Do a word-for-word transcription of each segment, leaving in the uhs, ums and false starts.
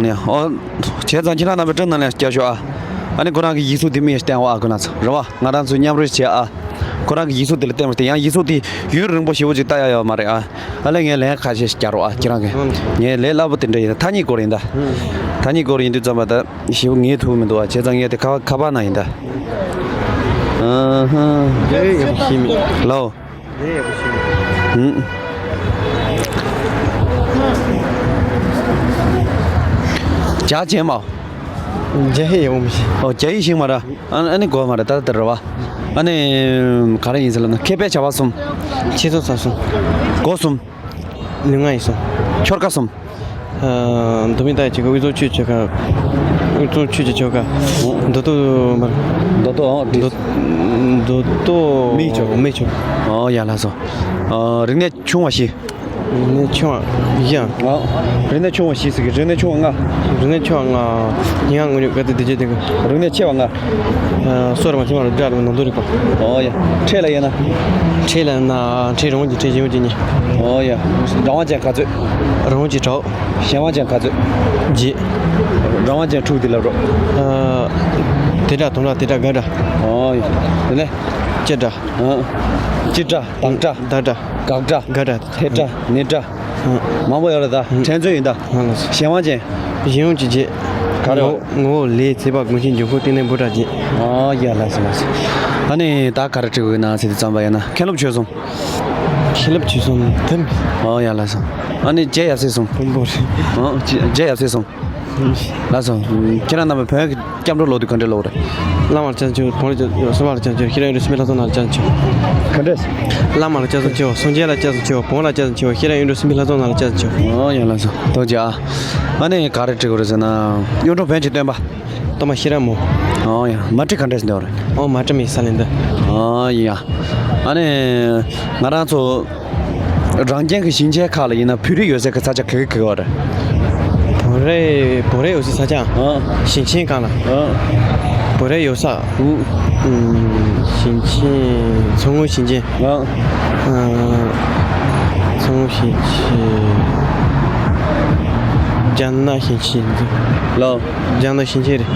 ནས། ཨོ། བྱས་ཙང་ཁྱེད་རང་རྣམ་པས་བཀྲ་ནང་ལ་བསྐྱར་ཞུ་ཨ། ཨ་ནི་ཁོ་རང་གི་ཡིག་གཟུགས་དེ་མི་ཡིས་བསྟན་འོ་ཨ། ཁོ་རང་ཚོ་རེད་བ། ང་རང་ཚོས་མཉམ་རོལ་བྱེད་ཨ། ཁོ་རང་གི་ཡིག་གཟུགས་དེ་ལ་བསྟན་པ་དེ་ཡང་ཡིག་གཟུགས་དེ་ཡུན་རིང་པོ་ཞེ་པོ་ཅིག་ལྟ་ཡ་ཡོད་མ་རེད་ཨ། ཨ་ལས་ངས་ལན་ཁ་ཤས་ཤིག་བསྐྱར་རོགས་ཨ། ཁྱེད་རང་གི། ངས་ལས་སླ་པོ་དེ་འདྲ་ཡིན། ཐ་སྙད་སྐོར་ཡིན་ད། ཐ་སྙད་སྐོར་ཡིན་དུས་ཙམ་པ་ད་ཞེ་པོ་ངེས་ཐུབ་མི་འདུག་ཨ། བྱས་ཙང་ངས་དེ་ཁ་ཁ་པར་ནང་ཡིན་ད། ཨ་ཧ། ལོ། ལོ། ཧུམ། ཇ་བྱས་མ། ཇ་ཧེ་ཡོང་མི་ཤེས། ཨོ། ཇ་ཡིས་ཤིང་མ་ར། ཨ་ཨ་ནི་གོ་མ་ར་ད་ད་ར་བ། ཨ་ནི་ག་རེ་ཡིན་ཟེར་ལབ་ན་མཁས་པའི་བྱ་བ་གསུམ། ཆེ་སོང་ས་གསུམ། སྒོ་གསུམ། ལུས་ངག་ཡིད་གསུམ། ཆོལ་ཁ་གསུམ། ཨ། མདོ་སྨད་ད་ཅིག་གི་དབུས་གཙང་ཆོས་ཀྱི་ཆོལ་ཁ། དབུས་གཙང་ཆོས་ཀྱི་ཆོལ་ཁ། མདོ་སྟོད་མར། མདོ་སྟོད་ཨོ་བྲིས། མདོ་མདོ་སྟོད་མི་ཆོལ་ཁ། མི་ཆོལ་ཁ། ཨོ་ཡ་ལགས་སོ། ཨ། རིག་གནས་ཆུང་བ་བཞི། རིག་གནས་ཆུང་བ་བཞི་ཡང་། ཨོ། རིག་གནས་ཆུང་བ་བཞི་ཟེར་གི། རིག་གནས་ཆུང་བ་ལྔ། རིག་གནས་ཆུང་བ་ལྔ། ཉི་ཧང་དངོས་གནས་ག་དུས་བདེ་སྐྱིད་ལྡན་གི། རིག་གནས་ཆེ་བ་ལྔ། ཨ། སོ་ར་མ་ཆེ་བ་ར་སྒྲ་ར་ནང་དུ་རིག་པ། ཨོ་ཡ། ཕྲད་ལ་ཡིན་ན། ཕྲད་ལ་ཡིན་ན་ཕྲད་རང་དབང་གི་ཕྲད་གཞན་དབང་གི་གཉིས། ཨོ་ཡ། རང་དབང་ཅན་ག་ཚོད། རང་དབང་གི་དྲུག་གཞན་དབང་ཅན་ག་ཚོད། བརྒྱད། རང་དབང་ཅན་དྲུག་དེ་ལབ་རོགས། ཨ། དེ་སྒྲ་དོམ་སྒྲ་དེ་སྒྲ་དགའ་སྒྲ། ཨོ་ཡ། དེ་ནས། སྐྱེ་སྒྲ། ཨ། སྐྱེ་སྒྲ། བདག་སྒྲ། བདག་སྒྲ། དགག་སྒྲ། དགག་སྒྲ། ཐེབས་སྒྲ། ནེབ་སྒྲ། ཨ། མང་པོ་ཡོད་རེད་ད། ཨ། ཕྲད་ཚོད་ཡིན་ད། ཨ་ལགས་སོ། གཞན་དབང་ཅན། གཞན་དབང་ཅན་བརྒྱད། ག་རེ། ངོ་བོ། ངོ་བོ་ལས། ཚེ་དཔག་མགོན་ཆེན་འབྱུང་ཁུངས་རྟེན་གནས་འབོད་སྒྲ་བརྒྱད། ཨོ་ཡ་ལགས་སོ་ལགས་སོ། ཨ་ནི་ད་ག་རེ་དྲི་དགོས་ན་ཟེར་དུས་ཙམ་པ་ཡིན་ན་མཁན་སློབ་ཆོས་གསུམ། མཁན་སློབ་ཆོས་གསུམ་དེ། ཨོ་ཡ་ལགས་སོ། ཨ་ནི་རྗེ་ཡབ་སྲས་གསུམ། བོན་པོ་རེད། ཨོ། རྗེ་རྗེ་ཡབ་སྲས་གསུམ། ལགས་སོ། ཁྱེད་རང་རྣམ་པ་བོན་གྱི་སྐྱབས་འགྲོ་ལོ་དུས་ག་འདྲས་ལོ་རེད། བླ་མར་སྐྱབས་སུ་མཆིའོ། བོན་ལ་སྐྱབས་སུ་མཆིའོ། སེམས་དཔའ་ལ་སྐྱབས་སུ་མཆིའོ། ཤེས་རབ་ཡོན་ཏན་སེམས་དཔའི་ལྷ་ཚོགས་རྣམས་ལ་སྐྱབས་སུ་མཆིའོ། ག་འདྲས། བླ་མ་ལ་སྐྱབས་སུ་མཆིའོ། སངས་རྒྱས་ལ་སྐྱབས་སུ་མཆིའོ། བོན་ལ་སྐྱབས་སུ་མཆིའོ། ཤེས་རབ་ཡོན་ཏན་སེམས་དཔའི་ལྷ་ཚོགས་རྣམས་ལ་སྐྱབས་སུ་མཆིའོ། ཨོ་ཡ་ལགས་སོ། ཐུགས་རྗེ་ཆེ། ཨ་ནི་ག་རེ་དྲི་དགོས་རེད་ཟེར་ན། གཡུང་དྲུང་བོན་གྱི་སྟོན་པ། སྟོན་པ་ཤེས་རབ་མོ། ཨོ་ཡ། མ་བྲིས་ག་འདྲས་ཟེར་འདུག་རེད། ཨོ་མ་བྲིས་མི་ས་ལེན་འདི། ཨོ་ཡ། ཨ་ནི་ང་རང་ཚོ། རང་རྒྱལ་གྱི་ཞིང་ཆེན་ཁག་ལ་ཡིན་ན་བོད་རིགས་ཡོད་སའི་གི་ས་ཆ་ག་གི་གི་བ་རེད། བོད་རིགས་བོད་རིགས་ཡོད་སའི་ས་ཆ། ཨ། ཞིང་ཆེན་གང་ལ། ཨ། བོད་རིགས་ཡོད་ས། ཨུ། ཨུམ། ཞིང་ཆེན། མཚོ་སྔོན་ཞིང་ཆེན། ཨ། ཨ། མཚོ་སྔོན་ཞིང་ཆེན། རྒྱ་ནག་ཞིང་ཆེན། ལོ། རྒྱ་ནག་ཞིང་ཆེན་རེད།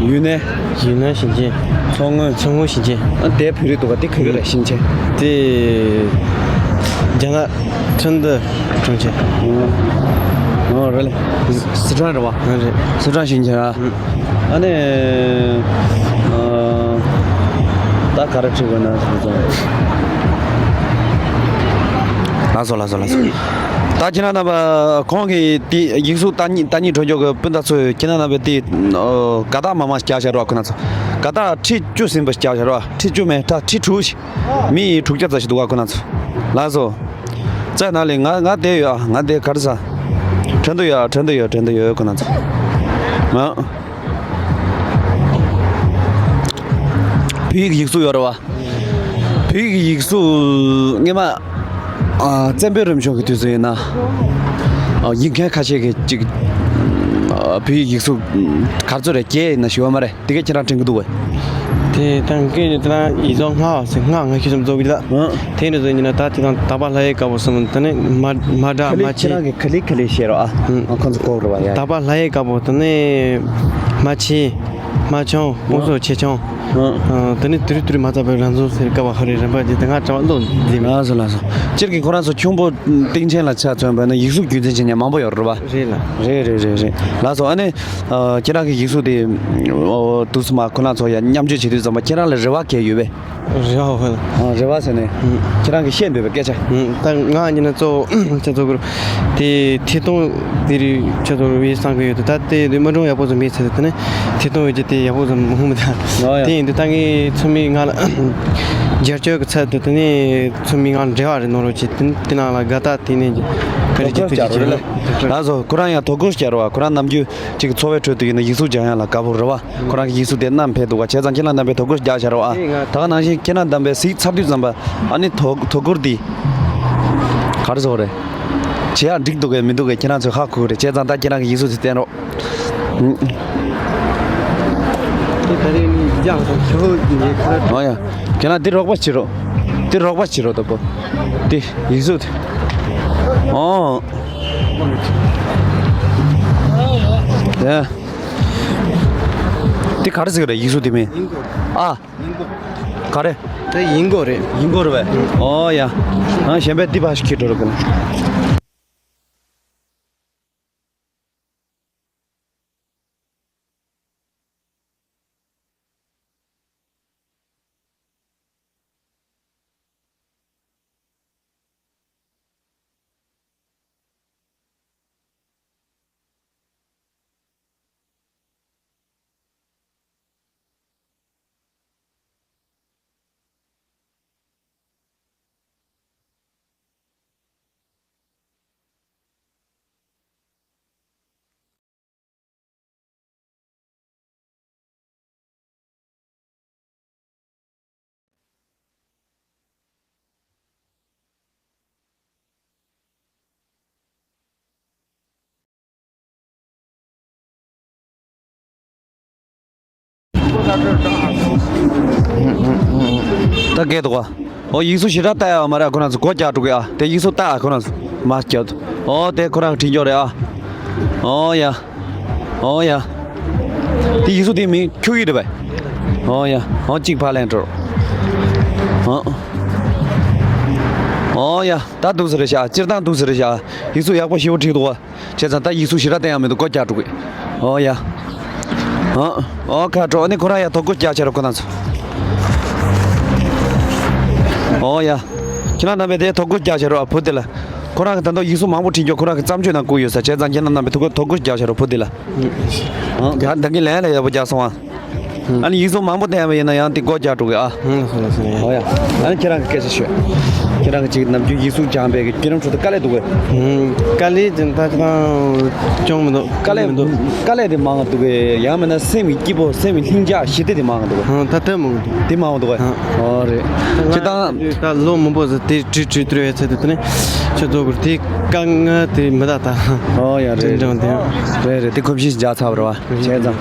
ཡུན་ནན། ཡུན་ནན་ཞིང་ཆེན། མཚོ་སྔོན། མཚོ་སྔོན་ཞིང་ཆེན། ཨ། དེ་བོད་རིགས་འདུག་ག་དེ་ག་གི་རེད་ཞིང་ཆེན། དེ་རྒྱ་ནག་ཁྲིན་ཏུའུ་གྲོང་ཁྱེར། ཨོ་རེད་ལེ། སི་ཁྲོན་རེད་བ། ཨ་རེད། སི་ཁྲོན་ཞིང་ཆེན་ར། ཨ་ནི། ཨ། ད་ག་རེ་དྲི་དགོས་ན་ཟེར་ཙང་། ལགས་སོ་ལགས་སོ་ལགས་སོ། ད་ཁྱེད་རང་རྣམ་པ་ཁོང་གིས་དེ་ཡིག་གཟུགས་ལྟ་སྙིང་ལྟ་སྙིང་འདོད་འདོད་ཀྱི་སྤུན་ཟླ་ཚོས་ཁྱེད་རང་རྣམ་པས་དེ་དགའ་རྟགས་མང་མང་རྒྱག་བཞག་རོགས། ཁོ་ན་ཚོ་དགའ་རྟགས་ཁྲི་བཅུ་ཟིན་པ་རྒྱག་བཞག་རོགས། ཁྲི་བཅུ་མེད་ད་ཁྲི་དྲུག་ཞིག་མི་ཡི་དྲུག་བརྒྱ་ཙམ་ཞིག་འདུག་ག་ཁོ་ན་ཚོ། ལགས་སོ། རྩ་ནང་ལས་ང་ང་བསྡད་ཡོད་ཨ། ང་བསྡད་ག་རེ་ཟ། ཁྲེན་ཏུ་ཡོད་ཨ། ཁྲེན་ཏུ་ཡོད། ཁྲེན་ཏུ་ཡོད་ཁོ་ན་ཚོ། ང་བོད་ཡིག་ཡིག་གཟུགས་ཡོད་རེད་བ། བོད་ཡིག་ཡིག་གཟུགས་སྔས་མ། ཨ། བཙན་པོའི་རིམ་བྱུང་གི་དུས་སུ་ཡིན་ན། ཨ། ཡིག་མཁན་ཁ་ཤས་ཀྱིས་ཅིག་ཨ། བོད་ཡིག་ཡིག་གཟུགས་ག་ཚོད་རེད་རྒྱས་ཡིན་ན་ཞུ་བ་མ་རེད། དེ་གས་ཁྱེད་རང་དྲན་གྱི་འདུག་གས། དེ་ད་གས་ནི་ད་ཡིག་ཚང་སྔ་བ་ཟེར་སྔ་སྔ་ཤོས་ཙམ་རྫོགས་པ་རེད་ད། ཨ། དེ་ནི་ཟེར་ཉིན་ན་ད་དེ་དང་དག་པ་ལྷ་ཡི་དཀར་པོ་གསུམ་དེ་ནི་མ་མ་འདྲ་ག་ལེ་མ་ཁྱེད་ཆེ། རང་གིས་ག་ལེ་ག་ལེ་བཤད་རོགས་ཨ། ཨ། ཁོང་ཚོ་གོ་རོགས་ཡ། དག་པ་ལྷ་ཡི་དཀར་པོ་དེ་ནི་མ་ཆེ། མ་ཆུང་། དཔུང་ཚོགས་ཆེ་ཆུང་། ཨ། དེ་ནི་དུ་རུ་དུ་རུ་མ་ཚ་བའི་རང་བྱུང་ཟེར་དཀའ་བ་ཧ་རེ་རིམ་པ་ཅིག་དེ་སྔ་གྲྭ་བ་བློ་འཛིན། ལགས་སོ་ལགས་སོ། སྤྱིར་གྱི་ཁོ་རང་ཚོ་ཁྱུང་པོ་སྟེང་ཆེན་ལ་ཆ་མཚོན་པ་ན་ཡིག་གཟུགས་རྒྱུན་འཛིན་བྱེད་མཁན་མང་པོ་ཡོད་རེད་བ། རེད་ལ། རེད་རེད་རེད་རེད། ལགས་སོ། ཨ་ནི། ཨ། ཁྱེད་རང་གི་ཡིག་གཟུགས་དེ། ཨོ། དུས་སུ་མ་ཁོ་རང་ཚོ་ཡ་མཉམ་སྤྱོད་བྱེད་དུས་ཙམ་པ་ཁྱེད་རང་ལ་རེ་བ་གང་ཡོད་པས། རེ་བ་ཧོལ། ཨ། རེ་བ་ཟེར་ནས། ཨུམ། ཁྱེད་རང་གིས་བཤད་འདོད་པའི་སྐད་ཆ། ཨུམ། ད་ང་ཡིན་ན་གཙོ་བོ་ཁྱེད་ཚོ་གུར། དེ་ཐད་གཏོང་དེ་རིགས་ཁྱེད་ཚོ་རུ་བའི་བསམ་གི་ཡོད་དེ། ད་དེ་དུས་མ་འགྲོ་ཡག་པོ་ཙམ་མེད་ཚེ་དེ་ནས་ཐད་གཏོང་བའི་ཀྱི་དེ་ཡག་པོ་ཙམ་མ་ཧུམ་ད། ཨོ་ཡ། དེ་ཡིན་དུས་ད་ངས་ཚོ་མི་ང་ལ་རྒྱབ་སྐྱོར་གི་ཚད་དུ་དེ་ནས་ཚོ་མི་ང་ལ་འབྲེལ་བ་རེ་གནང་རོགས་བྱེད། དེ་དེ་ནང་ལ་དགའ་རྟགས་དེ་ནས་ག་རེ་ཐོ་བཀོད་བྱེད་ཐུབ་བྱ་ཀྱི་རོགས་རེད། ལགས་སོ། ཁོ་རང་ཡང་ཐོ་བཀོད་བྱ་རོགས། ཁོ་རང་ནམ་རྒྱུན་ཅིག་འཚོ་བའི་ཁྲོད་དུ་ཡིན་ན་ཡིག་གཟུགས་སྦྱང་ཡ་ལ་དགའ་པོ་རེད་བ། ཁོ་རང་གི་ཡིག་གཟུགས་དེ་བསྣམས་ཕེབས་འདུག་ག་བྱས་ཙང་ཁྱེད་རང་རྣམ་པས་ཐོ་བཀོད་རྒྱག་བྱ་རོགས་ཨ། ཨེ་ང་ད་ག་ནང་བཞིན་ཁྱེད་རང་རྣམ་པས་གཟིགས་ཚར་དུས་ཙམ་པ་ཨ་ནི་ཐོ་ཐོ་གུར་འདི་ག་རེ་ཟེར་དགོས་རེད། བྱེད་ཡག་འགྲིག་འདུག་གས་མི་འདུག་གས་ཁྱེད་རང་ཚོས་ཧ་གོ་གི་རེད། བྱས་ཙང་ད་ཁྱེད་རང་གི་ཡིག་གཟུགས་དེ་བསྟན་རོགས། ཨུ། དེ་ད་རེས་ནི་ཡག་ཐོག་ཞོག་ཡིན་ཁ། ཨོ་ཡ། ཁྱེད་རང་འདི་རོགས་པ་བྱེད་རོགས། འདི་རོགས་པ་བྱེད་རོགས་ད་པོ། འདི་ཡིག་གཟུགས་དེ། ཨོ། ཨེ། འདི་ག་རེ་ཟེར་གི་རེད། ཡིག་གཟུགས་དེ་མིན། ཨ། ག་རེ། དེ་ཡིན་གོ་རེད། ཡིན་གོ་རེད་པས། ཨོ་ཡ། ཨ་གཞན་པས་འདི་ཕར་ཞིག་ཁྱེར་འགྲོ་རོགས་གི་ལ། ད་སྐད་འདུག་ག། ཨོ་ཡིག་གཟུགས་ཞེ་དྲག་ལྟ་ཡག་མ་རེད། ཁོ་རང་ཚོ་སྒོ་རྒྱག་འགྲོ་གི་ཨ། དེ་ཡིག་གཟུགས་ལྟ་ཨ། ཁོ་རང་ཚོ་མ་རྒྱབ་འདུག་ཨོ་དེ་ཁོ་རང་གི་འཕྲིན་སྐྱོར་རེད་ཨ། ཨོ་ཡ། ཨོ་ཡ། དེ་ཡིག་གཟུགས་དེ་མིན་ཁྱུག་ཡིག་རེད་པས། ཨོ་ཡ། ཨོ་གཅིག་ཕར་ལེན་འགྲོ། ཨོ། ཨོ་ཡ། ད་འདུག་ཟེར་རེད་ཤག་སྤྱིར་བཏང་འདུག་ཟེར་རེད་ཤག་ཡིག་གཟུགས་ཡག་པོ་ཞེ་པོ་བྲིས་འདུག་བ། བྱས་ཙང་ད་ཡིག་གཟུགས་ཞེ་དྲག་བསྟན་ཡག་མི་འདུག་སྒོ་རྒྱག་འགྲོ་གི། ཨོ་ཡ། ཨོ། ཨོ་ཁ་དྲོ་ནི་ཁོ་རང་ཡ་དོ་དགོང་རྒྱག་བྱ་རོགས་ཁོ་རང་ཚོ། ཨོ་ཡ། ཁྱེད་རང་རྣམ་པས་དེ་དོ་དགོང་རྒྱག་བྱ་རོགས་ཨ་བུ་དེ་ལ། ཁོ་རང་གི་ད་དུང་ཡིག་གཟུགས་མང་པོ་བྲིས་འཇོག་ཁོ་རང་གི་བརྩམས་ཆོས་ནང་བཀོད་ཡོད་ས། བྱས་ཙང་ཁྱེད་རང་རྣམ་པས་དོ་དགོང་དོ་དགོང་རྒྱག་བྱ་རོགས་བུ་དེ་ལ། ཨོ་ད་གིན་ལན་ལ་ཡག་པོ་རྒྱག་སོང་ཨ། ཨ་ནི་ཡིག་གཟུགས་མང་པོ་བསྟན་པ་ཡིན་ན་ཡང་དེ་སྒོ་རྒྱག་འགྲོ་གི་ཨ། ཧུང་ཧུང་ཧུང་། ཨོ་ཡ། ཨ་ནི་ཁྱེད་རང་གི་སྐད་ཆ་ཤོད། ཁྱེད་རང་གི་ཅིག་ནམ་རྒྱུན་ཡིག་གཟུགས་སྦྱངས་པའི་གི་བརྒྱུད་རིམ་ཁྲོད་དུ་དཀའ་ལས་འདུག་གས། ཧུང་། དཀའ་ལས་དེ་ད་ཁྱེད་རང་ཅུང་མི་འདུག་དཀའ་ལས་མི་འདུག་དཀའ་ལས་དེ་མང་བ་འདུག་གས། ཡང་མིན་ན་སེམས་ཀྱི་སྐྱིད་པོ་སེམས་ཀྱི་ལྷིང་འཇགས་ཞི་བདེ་དེ་མང་བ་འདུག་གས། ཧུང་། ད་ལྟ་མང་བ་འདུག་དེ་མང་བ་འདུག་གས། ཧུང་། ཨོ་རེད། ཁྱེད་ད་ད་ལོ་མང་པོ་ཟིག་དེ་བྲིས་བྲིས་བྲིས་བྱས་ཚེ་དེ་དེ་ནས་ཁྱེད་ཚོ་གི་དེ་དཀའ་ངལ་དེ་མི་ད་ད། ཨོ་ཡ་རེད། དྲན་དྲན་དེ། རེད་རེད། དེ་གོམས་གཤིས་རྒྱག་ཚར་བ་རེད་བ། བྱས་ཙང་།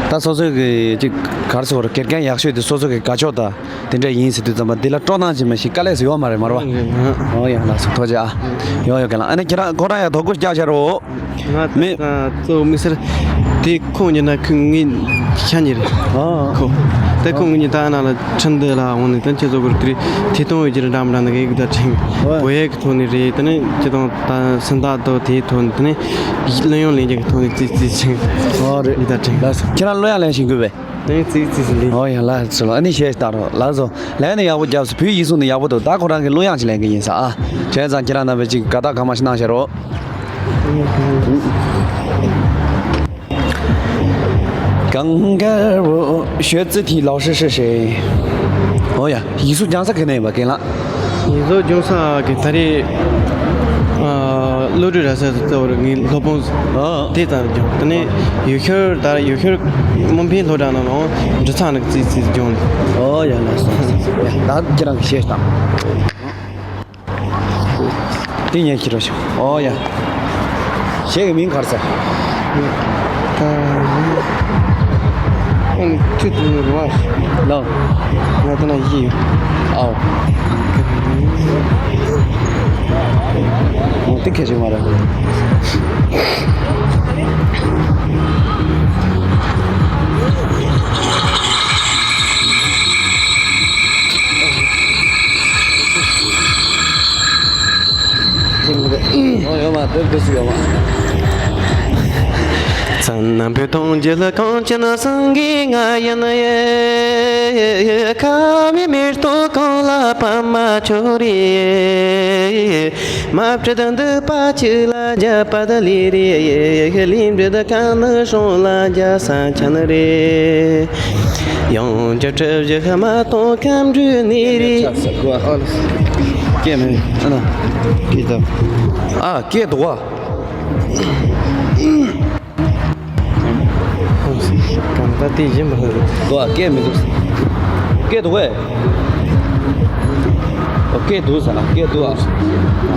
ད་སོ་སོའི་གི་ཅིག་ག་རེ་ཟེར་དགོས་རེད། དགེ་རྒན་ཡག་ཤོས་དེ་སོ་སོ་གི་དགའ་ཕྱོགས་དང་དེ་འདྲ་ཡིན་ཟེར་དུས་ཙམ་པ་འདི་ལ་སྤྲོ་སྣང་ཅིག་མ་ཞིག་དཀའ་ལས་སུ་ཡོད་མ་རེད་མ་རེད་བ། ཨོ་ཡ་ལགས་སོ་ཐུགས་རྗེ་ཆེ་ཨ། ཡོང་ཡོང་གི་ལ། ཨ་ནི་ཁྱེད་རང་ཁོ་རང་ཡང་དོ་དགོང་རྒྱག་བྱ་རོགས། ང་མི། ད་གཙོ་བོ་དམིགས་བསལ་དེ་ཁོང་ཉིད་ན་ཁོང་ངའི་ཤ་ཉེ་རེད། ཨ། ཁོ། ད་ཁོང་ངའི་ད་ན་ལ་ཁྲིན་འདི་ལ་འོང་ནས་ད་ཁྱེད་ཚོ་གི་དེ་དེ་གཏོང་བའི་རྒྱུ་འདྲ་མི་འདྲ་འདི་གི་ད་ཁྲིན་བོད་ཡིག་གི་ཐོག་ནས་རེད། ད་ནི་ཁྱེད་དང་ད་སེམས་ཐག་ཏུ་དེའི་ཐོག་ནས་ད་ནི་གླུ་དབྱངས་ལེན་རྒྱུ་གི་ཐོག་ནས་རྩིས་རྩིས་ཆེན། ཨོ་རེད། ཡི་ད་ཁྲིན། ལགས་སོ། ཁྱེད་རང་གླུ་དབྱངས་ལེན་ཤེས་གི་བས། ད་ནི་རྩིས་རྩིས་ལེན། ཨོ་ཡ་ལགས་སོ་ལགས། ཨ་ནི་གཞས་ཞིག་བཏང་རོགས། ལགས་སོ། ལན་ནི་ཡག་པོ་རྒྱབ་སོང་། བོད་ཡིག་གཟུགས་ནི་ཡག་པོ་འདུག་ད་ཁོ་རང་གི་གླུ་དབྱངས་ཅིག་ལེན་གི་ཡིན་ས་ཨ། བྱས་ཙང་ཁྱེད་རང་རྣམ་པས་ཅིག་དགའ་རྟགས་གང་མང་ཞིག་གནང་བཞག་རོགས། གངས་དཀར་པོ་ཞོལ་རྩེ་ཐིག་ལོག་ཧྲི་ཧྲི་ཧྲི། ཨོ་ཡ། ཡིག་གཟུགས་སྦྱང་ས་ག་ནས་ཡིན་པ་རྒན་ལགས། ཡིག་གཟུགས་སྦྱོང་ས་གི་ད་རེས་ཨ་བློ་གྲོས་ར་ས་གཙོ་བོར་ངའི་སློབ་དཔོན་ཨ་དེ་ཙམ་སྦྱོང་། དེ་ནས་ཡུལ་ཤུལ་ད་ཡུལ་ཤུལ་དམངས་ཕན་སློབ་གྲྭ་ནང་ལ་འབྲི་ཚང་ནང་རྩིས་རྩིས་སྦྱོང་། ཨོ་ཡ་ལགས་སོ། ད་ཁྱེད་རང་གི་གཞས་བཏང་། དེ་ཉན་ཁྱེད་རང་ཤོག་ཨོ་ཡ། གཞས་ཀྱི་མིང་ག་རེ་ཟེར། ཨ་ནི་ཁྱོད་ཚོ་ནི་རུ་བ། ལགས། ང་ད་ན་ཡི་ཡོད། ཨའོ། འོ་དེ་ཁྱད་ཅིག་མ་རེད། ཨོ་ཡོད་མ་དེ་དེ་སུ་ཡོད་མ། ཚང་ནམ་བུ་དང་རྒྱུད་གང་ཅི་ན་སངས་རྒྱས་ང་ཡིན་ཡེ། ཁ་བའི་མེ་ཏོག་གང་ལ་པདྨ་འཕྱོར་ཡེ། མ་བྲི་ད་འདི་པ་ཅི་ལ་རྒྱ་པ་ད་ལི་རེ། ལི་འབྲི་ད་ག་ན་སྲོང་ལ་རྒྱ་ས་ཆ་ན་རེ། ཡང་རྒྱ་གྲི་བཞི་མ་གཏོང་ཁམས་འདྲུད་ནི་རེ། ཀྱེ་མེ་ཨ་ན་ཀྱེ་ད་ཨ་ཀྱེ་དུ་བ། གང་ལྟར་དེ་བཞིན་པ་ལ། དོ་ཨ་སྐད་མི་འདུག་སྐད་འདུག་གས། ཨོ་སྐད་འདུག་ཟེར་ན་སྐད་འདུག་ཨ།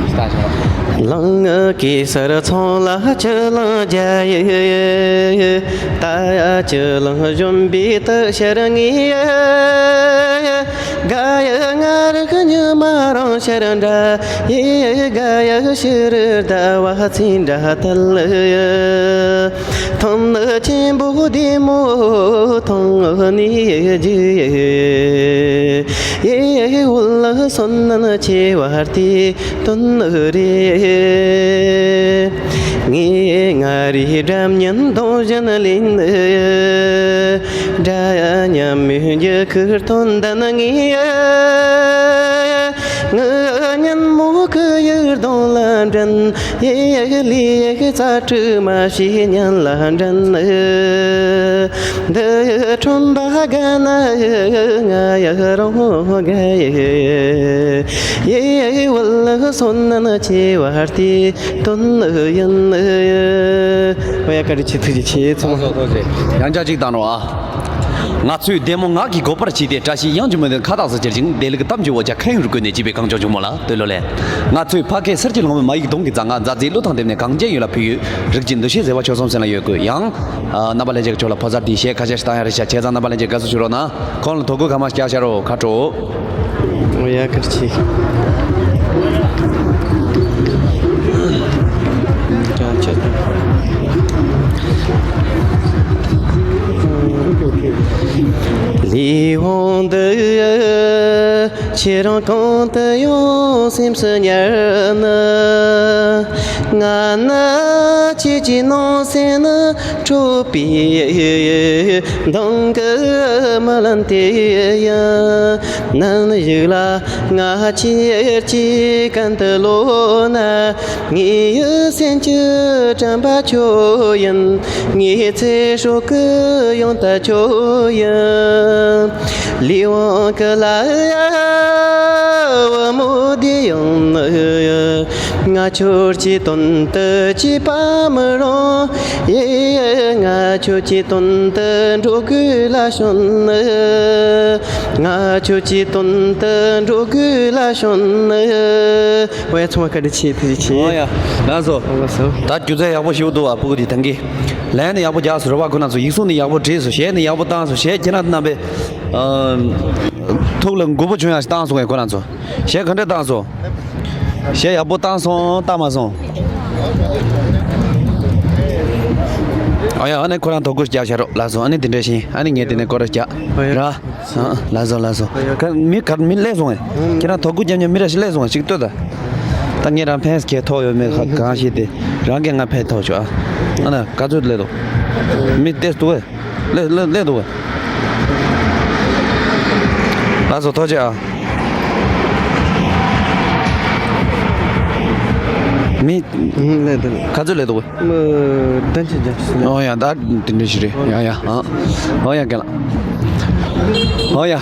ལྟ་ཞིག་ལ། ལང་ང་གེ་སར་ཚང་ལ་ཅི་ལང་རྒྱ་ཡི། ད་ཡ་ཅི་ལང་གཞོན་པའི་ཏི་ཤར་ངེས་ཡི། དགའ་ཡི་ང་རིག་ཉི་མ་རང་ཤར་འདྲ་ཡི། དགའ་ཡི་ཕྱི་རུ་ཟླ་བ་ཚེས་འདྲ་ཐལ་ཡི། ཐང་ན་ཆེན་པོ་བདེ་མོ་ཐང་ནས་རྒྱུ། ཡེ་འོལ་སོན་ནན་ཆེ་བར་དེ་དོན་རེད། ངས་ང་རེ་སྒྲ་སྙན་དོན་བཞིན་ལེན། སྒྲ་སྙན་མི་འཇུ་ཁུར་དོན་ལྡན་ངས། ངའི་སྙན་མོ་ཁུ་ཡུར་གདོང་ལ་འདྲེན། ཡེ་ལི་ཡེ་རྩ་དྲུག་མ་ཤེས་སྙན་ལ་འདྲེན། འདི་ཁྲོམ་པ་ག་ན་ང་ཡ་རང་ག་ཡེ་བོ་ལ་སོན་ན་ཆེ་བར་དེ་དོན་ཡིན། ཨོ་ཡ། བཀའ་དྲིན་ཆེ། ཐུགས་རྗེ་ཆེ། ཚང་མ་ཡང་བསྐྱར་ཅིག་བཏང་རོགས་ཨ། ང་ཚོས་བདེ་མོ་ངག་གིས་འགོད་པར་བྱས་ཏེ། བཀྲ་ཤིས་གཡང་གི་མོས་འདུན་ཁ་དག་ས་ཅེར་ཅིང་། བདེ་ལེགས་གཏམ་གྱི་འོ་ཇ་ཁ་ཡུང་རུ་བཀོད་ནས་བྱིས་པའི་གངས་ལྗོངས་ཕྱུག་མོ་ལ་བསྟོད་གླུ་ལེན། ང་ཚོས་ཕ་སྐད་གསེར་གྱི་ལྷུང་བུ་མ་ཡིག་གདོང་གི་རྩ་སྔགས་མཛའ་བརྩེའི་གླུ་དང་ལྡེབ་ནས་གངས་ཅན་ཡུལ་ལ་ཕུལ་ཡོད། རིགས་ཀྱི་འདུ་ཤེས་ཟེར་བ་ཆོལ་གསུམ་སེམས་ལ་ཡོད་དགོས། ཡང་རྣམ་པ་ལྷན་རྒྱས་ཀྱི་ཕྱོགས་ལ་ཕོ་གསར་དེའི་གཞས་ཁ་ཤས་ཤིག་བཏང་ཡ་རེད་ཤག་བྱས་ཙང་རྣམ་པ་ལྷན་རྒྱས་དགའ་བསུ་ཞུ་རོགས་གནང་། ཁོང་ལ་དོ་གུ་ག་མ་རྒྱག་ཤ་རོགས་ཁ་དྲོ། ཨོ་ཡ། བཀའ་དྲིན་ཆེ། ལས་དབང་འདི་ཁྱེད་རང་གང་དུ་ཡོང་སེམས་སུ་ཉར་ན། ང་ནི་ཁྱེད་ཀྱི་ནང་སེམས་ནི་འཕྲོག་པའི་མདུང་གི་རྨི་ལམ་དེ་ཡིན། ནམ་ཞིག་ལ་ང་ཁྱེད་ཀྱི་གན་དུ་ལོག་ན། ངའི་སེམས་ཀྱི་དྲན་པ་ཁྱོད་ཡིན། ངའི་ཚེ་སྲོག་གི་ཡང་ད་ཁྱོད་ཡིན། ལས་དབང་གི་ལ་ཡ་བུ་མོ་དེ་ཡང་ནི། ང་ཁྱོད་ཀྱི་དོན་དུ་སྐྱིད་པ་མི་རུང་། ཡེ་ང་ཁྱོད་ཀྱི་དོན་དུ་འགྲོ་དགོས་ལ་ཤོན་ནི། ང་ཁྱོད་ཀྱི་དོན་དུ་འགྲོ་དགོས་ལ་ཤོན་ནི། ཨོ་ཡ། ཚང་མ་བཀའ་དྲིན་ཆེ། ཐུགས་རྗེ་ཆེ། ཨོ་ཡ། ལགས་སོ། ལགས་སོ། ད་སྒྱུ་རྩལ་ཡག་པོ་ཞིག་འདུག་བ། སྤུ་གུ་དེ་ཐང་གི། ལན་ནི་ཡག་པོ་རྒྱག་སོང་། རེ་བ་ཁོ་ན་ཚོ་ཡིག་གཟུགས་ནི་ཡག་པོ་བྲིས་སོང་། གཞས་ནི་ཡག་པོ་བཏང་སོང་། གཞས་ཁྱེད་རང་རྣམ་པས་ཨ་ཐུགས་ལ་མགུ་པོ་བྱུང་ཡག་ཞིག་བཏང་སོང་ངས་ཁོ་རང་ཚོ། གཞས་ག་འདྲ་བཏང་སོང་། གཞས་ཡག་པོ་བཏང་སོང་། བཏང་མ་སོང་། ཨ་ཡ། ཨ་ནི་ཁོ་རང་དོ་གུ་རྒྱག་བྱ་རོགས། ལགས་སོ། ཨ་ནི་དེ་འདྲ་བཞིན། ཨ་ནི་ངས་དེ་ནས་སྐོར་ར་རྒྱག་ཨ་ཡ། ར། ཨ། ལགས་སོ། ལགས་སོ། ཨ་ཡ། ཁ་མི་ཁ་མི་སླེབས་སོང་ངས། ཁྱེད་རང་དོ་གུ་རྒྱབ་ཉག་མི་ར་ཞིག་སླེབས་སོང་ངས། ཅིག་ལྟོས་ད། ད་ངས་རང་ཕན་སྐད་ཐོག་ཡོད་མེད་གང་ཤེས་ཏེ། རང་གིས་ང་ཕན་ཐོག་ཆོག་ཨ། ཨ་ན་ག་ཚོད་སླེབས་འདུག་མི་ཏེས་འདུག་གས། ལེ་ལེ་ལེ་འདུག་གས། ལགས་སོ། ཐུགས་རྗེ་ཆེ་ཨ། མི། ལེ་འདུག་ག་ཚོད་སླེབས་འདུག་གས། མི་བདུན་ཅུ་བརྒྱད་ཅུ་ལེ། ཨོ་ཡ། ད་དེ་འདྲ་ཞིག་རེད། ཡ་ཡ་ཨ། ཨོ་ཡ། རྒན་ལགས། ཨོ་ཡ།